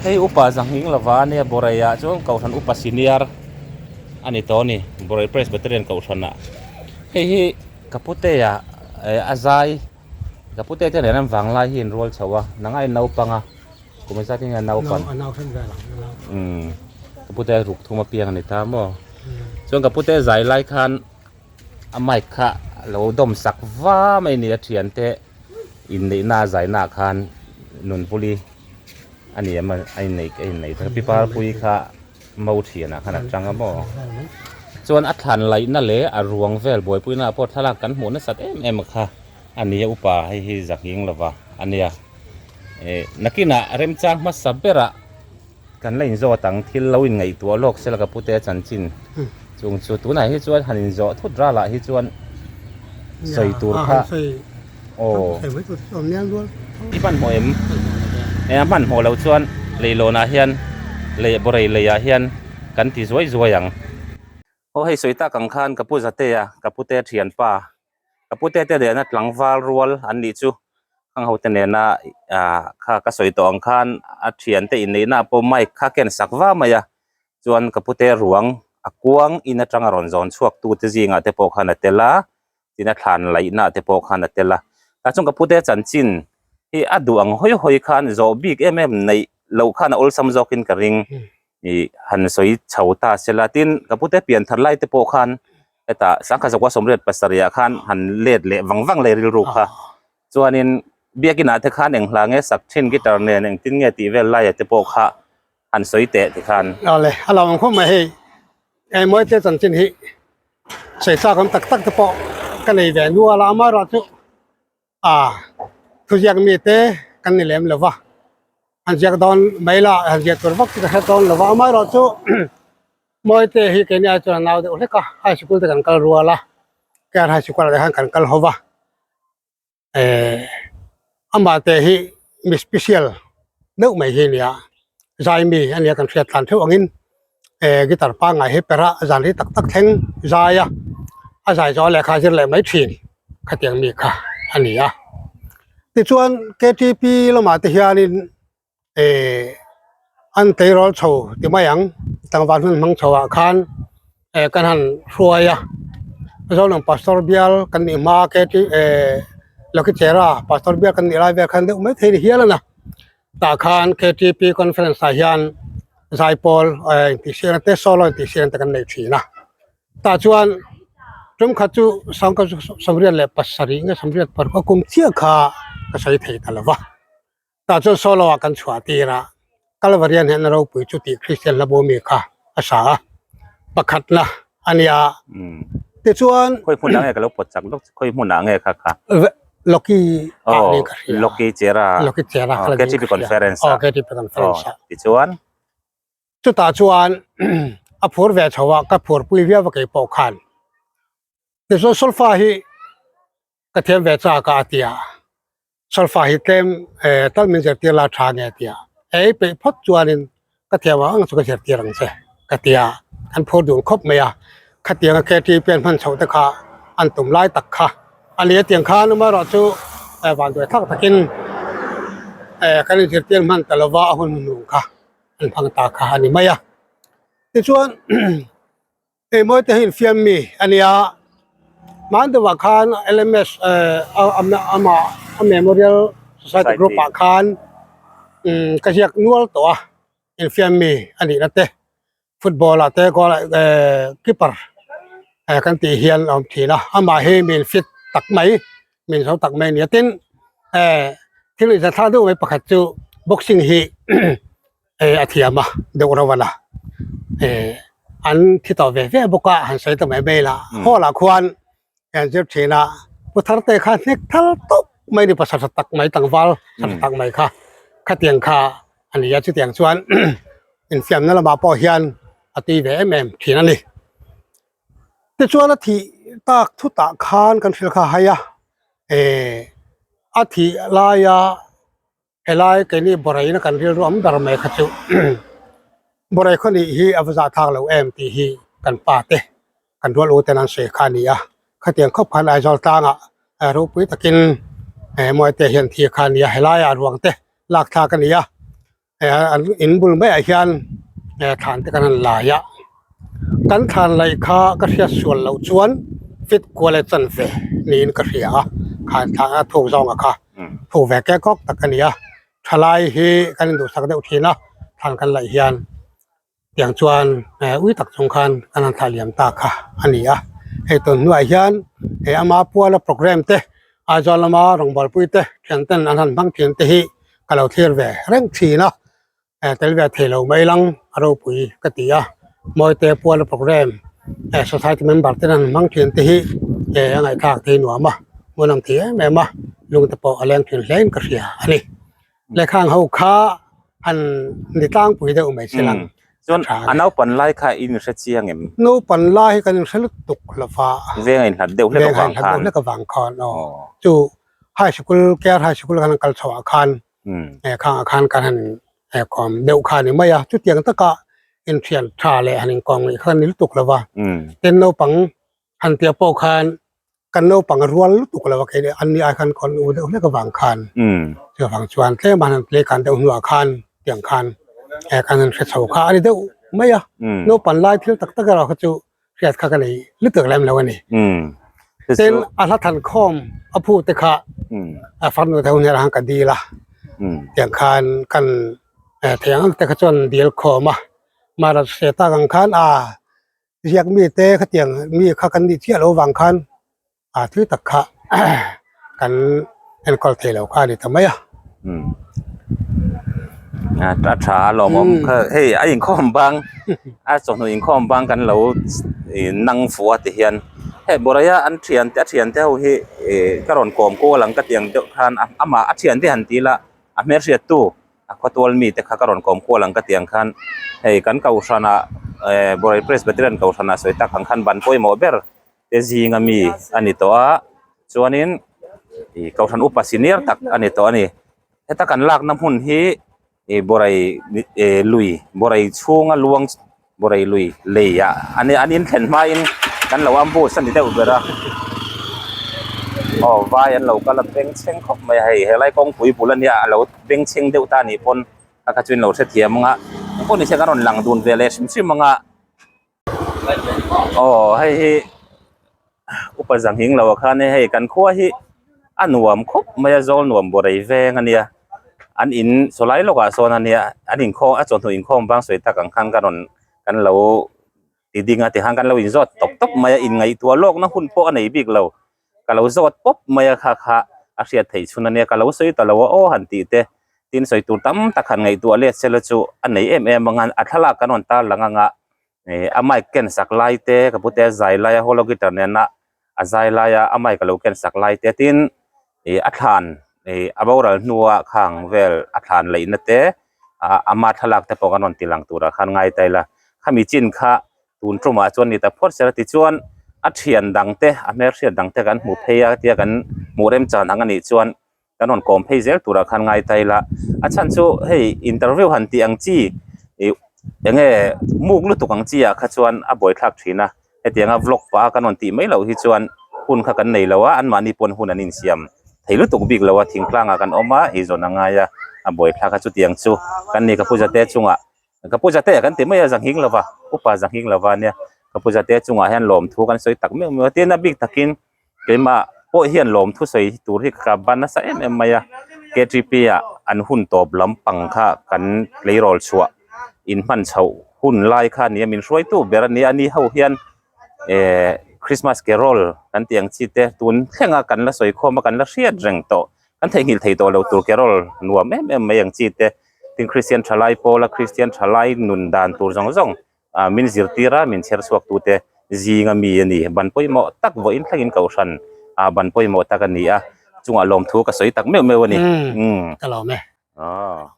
Hei upa Zanghing lova ania Borei-ah chuan Kohhran upa senior a ni tawh a ni Borei Presbyterian Kohhranah. Hei hi ka putea eh a zai ka putea te nen an vanglai hi inrual chho a nang a innaupang a kum engzat in nge a naupan umm ka putea ruk thum apiang a ni ta maw chuan ka putea zai lai khan a mic kha lo dawm sak va mai a ni a thiante inneihna a zaina ah khan nunpuli a ni em a inneih a inneih ta pi parpui kha mo thianah khan a tang a maw chuan a thlan laihna leh a ruang vel buaipuina ah pawh thlalak kan hmuh nasat em em kha a ni a upa hei hi zahnghing lova a nia eh nakinah remchang hmasa berah. Kan la inzawt ang, thil lo inngaihtuah lawk sela ka pute chanchin chung chu tunah hi chuan han inzawh thut ralah hi chuan sawi tur kha aw i hmanhmawh em? E a hmanhmawh loh chuan leilawnah hian lei bawrei leiah hian kan ti zuai zuai ang. Aw hei sawi tak ang khan ka pu Zatea ka pute thianpa Ka pute te nena tlangval rual an nih chu khang ho te nena ah kha ka sawi tawh ang khan a thiante inneihna ah pawh mic kha ken sak va mai a chuan ka pute ruang a kuang in atanga rawn zawn chhuak tu te zingah te pawh khan a tel a tin a thlan laihna ah te pawh khan a tel a tah chuan ka pute chanchin hi a duh ang hawi hawi khan zawh bik em em neih loh khan a awlsam zawkin ka ring ih han sawi chho ta sela tin ka pute pian thar lai te pawh khan Hetah sangkhat zakua sawmriat pasarihah khan han let leh vang vang leh rilru kha. Chuanin biakin ah te khan eng hla nge sak thin guitar nen engtin nge tih vel laia te pawh kha han sawi teh ti khan. Awle, a lo ang khawp mai hei. Eng Mawite chanchin hi sawi tlak awm tak tak te pawh ka nei ve nual a, amaherawhchu a thuziak mite kan ni lem lo va, han ziak dawn mai la han ziak tur vak chu ka hre dawn lo va, amaherawhchu Mawite hi keini ai chuan a nau deuh hlek a, high school te kan kal rual a, Care high school ah te khan kan kal ho va, eh amah te hi mi special deuh mai hi a ni a, zai mi a nia kan hriat tlan theuh angin eh guitar pangngai hi perh a, zan hi tak tak thleng zai a, a zai zawh lehkha a zir leh mai thin khatiang mi kha a ni a. Tichuan K_T_P lamah te hianin eh an tleirawl chho ti mai ang tlangval hun hmang chho ah khan eh kan han hruai a Zolang pastor bial kan nih hma ke ti eh Lokichera pastor bial kan nih lai vel khan deuh mai thei ni hial a na tah khan K_T_P conference ah hian zaipawl eh intihsiakna te solo intihsiakna te kan nei thin a tah chuan tum khat chu sangkhat chu sawmriat leh pasarih nge sawmriat paruk a kum chiah kha ka sawi thei ta lo va. Tah chuan solo ah kan chhuah tir a, Kalvarian hian a ropui chu tih Kristian hla bawmi kha a sa a, pakhatna a nia. Tichuan. Khawi hmunah nge ka lo pawt chak lawk che, khawi hmunah nge kha kha? Loki ah nih ka hria. Loki Chera. Loki Chera kha la nih ka hria. KTP conference ah. Aw KTP conference ah. Tichuan. Chutah chuan a phur ve chho a, ka phurpui viau a keipawh khan. Tichuan solfa hi ka thiam ve chak a a ti a. Solfa hi tlem tal min zirtir la tha nge tia ei peih phawt chuanin ka thiam ang ang chu ka zirtir ang che ka ti a, an phur dun khawp mai a, khatianga KTP an hman chhoh te kha an tum lai tak kha a ni a tiang khan amaherawh chu vanduai thlak takin kan inzirtir hman ta lova a hun hnung kha an hmang ta kha a ni mai a, tichuan. Hei mawi te hi infiam mi a nia hman deuhah khan LMS amah a memorial society group ah khan ka ziak nual tawh a infiam mi a nihna te football ah te goal keeper kan tih hian a awm thin a amah hi mi in fit tak mai mi in zo tak mai a ni a tin thil inzathlak deuh mai pakhat chu boxing hi. A thiam a deuh reuh a la an thi tawh ve ve bawk a han sawi ta mai mai la hall ah khuan an zir thin a pu thar te kha hnek thal tawp mai ni pasal tha tak mai tlangval tha tak mai kha khatiang kha a ni a chutiang chuan infiamna lamah pawh hian a tui ve em em thin a ni tichuan a thih tak thutah khan kan hrilh kha hai a a thih laia. Helai keini Boraina kan rilru awm ber mai kha chu Borai khaw nih hi a va zah thlak lo em tih hi kan pa te kan rual u ten an sawi kha a ni a, khatiang khawp khan Aizawl tlangah ropui takin Muaite hian thi kha a ni a, helaiah ruang te lak thlak a ni a. An in bul maiah hian thlan te kan han lai a kan thlan laih kha ka hriat sual loh chuan fit kual e chan ve niin ka hria a kha thlan a thuk zawng a kha thuk ve kek kawk tak a ni a thalai hi kan induhsak deuh thin a thlan kan laih hian. Tiang chuan ui tak chung khan kan han thlah liam ta kha a ni a. Hei tun hnuaiah hian he ama puala programme te Aizawl lama rawngbawlpui te thian ten an han hmang thin te hi ka lo thlir ve reng thin a, tel ve thei lo mai lang a ropui ka ti a. Mawite puala programme society member ten an hmang thin te hi a ngaihthlak thei nuam a, hmuhnawm thei em em a, lung te pawh a leng thin hle in ka hria a ni. Lehkhang ho kha han ni tlangpui deuh mai se lang. Chuan a naupan lai kha i inhre chiang em? Naupan lai hi kan inhre lutuk lo va. Veng a inhlat deuh hlek avang khan. Veng a inhlat deuh hlek avang khan aw. Chu high school KR high school kan han kal chhoh ah khan khangah khan kan han kawm deuh kha a ni mai a. Chutiang taka inthian tha leh han inkawm ngei kha kan ni lutuk lo va. Tin naupang han tia pawh khan kan naupang a rual lutuk lo a kei leh an ni ai khan kawn u deuh hlek avang khan chuvang chuan tlem a han play kan deuh hnuah khan tiang khan eh kan han hre chho kha a ni deuh mai a naupan lai thil tak tak erawh kha chu hriat kha ka nei lutuk lem lo a ni tin a hla than khawm a phu te kha a farnu te ho hnenah khan ka dil a tiang khan kan thei ang ang te kha chuan dil khawm a mahse tak ang khan a Ziak mite khatiang mi kha kan nih chiah loh vang khan a thil tak kha kan enkawl thei lo kha a ni ta mai a. A tha a lawmawm kha hei a inkhawm bang a chawhnu inkhawm bang kan lo nang fuh a ti hian hei Boraya an thian te a thian te ho hi ih ka rawn kawm kual ang ka ti ang deuh khan amah a thian te han ti ila a hmelhriattu A khawtual mite kha ka rawn kawm kual ang ka ti ang khan hei kan kohhranah eh Borai Presbyterian kohhranah sawi tak ang khan ban pawimawh ber te zinga mi a ni tawh a chuanin ih kohhran upa senior tak a ni tawh a ni heta kan lakna hmun hi ih Borai eh lui Borai chhunga luang Borai lui lei ah an an inthlen hmain kan lo ambush a ni deuh ber a aw vai an lo kal a bengchheng khawp mai a hei helai kawngpui bul a nia a lo bengchheng deuh ta anih pawn a kha chu in lo hrethiam ang a engpawh nise kan rawn lang dun ve leh hrim hrim ang a aw hei hi upa zanghing lo ah khan hei kan khua hi a nuam khawp mai a zawl nuam Borai veng a nia an in sawlai lawkah sawn a nia an inkhawm a chawhnu inkhawm vang sawi tak ang khan ka rawn kan lo ti ding a tikhan kan lo inzawt tawp tawp mai a inngaihtuah lawkna hun pawh a nei bik lo ka lo zawt pawp mai a kha kha a hriat theih chhun a nia ka lo sawi ta lo a aw han tih te tin sawi tur tam tak han ngaihtuah let sela chu a nei em em ang a a thlalak kan rawn tarlang ang a ih a mic ken sak lai te ka pute a zai lai a holo guitar nena a zai lai a a mic a lo ken sak lai te tin ih a thlan ih a boral hnua khang vel a thlan leihna te ah ama thlalak te pawh kan rawn ti lang turah khan ngai ta ila khami chin kha tun tumah chuan ni ta phawt sela tichuan a thian dang te a hmelhriat dang te kan hmuh phei a tia kan hmuh remchan ang anih chuan kan rawn kawm phei zel turah khan ngai ta ila a chhan chu hei interview han tih ang chi ih eng nge muk lutuk ang chi ah kha chuan a buaithlak thin a hetianga vlog pah a kan rawn tih mai loh hi chuan hun kha kan nei lo a anmahni pawn hun an insiam thei lutuk bik lo a thingtlang ah kan awm a eizawn a ngai a a buaithlak a chutiang chu kan ni ka pu zate chungah ka pu zate kan ti mai a zanghing lova upa zanghing lova ania ka pu zate chungah hian lawmthu kan sawi tak meuh meuh a tin a bik takin Keimah pawh hian lawmthu sawi tur hi ka ban nasa em em mai a K T P ah an hun tawp lampang kha kan tleirawl chhuah inhman chhoh hun lai kha a ni a min hruaitu ber a ni a ni ho hian eh Christmas carol kan tih ang chi te tun thlenga kan la sawi khawm a kan la hriat reng tawh kan theihnghilh thei tawh lo tur carol nuam em em mai ang chi te tin Christian thalai pawla Christian thalai nun dan tur zawng zawng ah min zirtir a min chher chhuak tute zinga mi a ni ban pawimawh tak vawiin thlengin kohhran ah ban pawimawh tak a ni a chungah lawmthu ka sawi tak meuh meuh a ni Ka lawm e. Aw.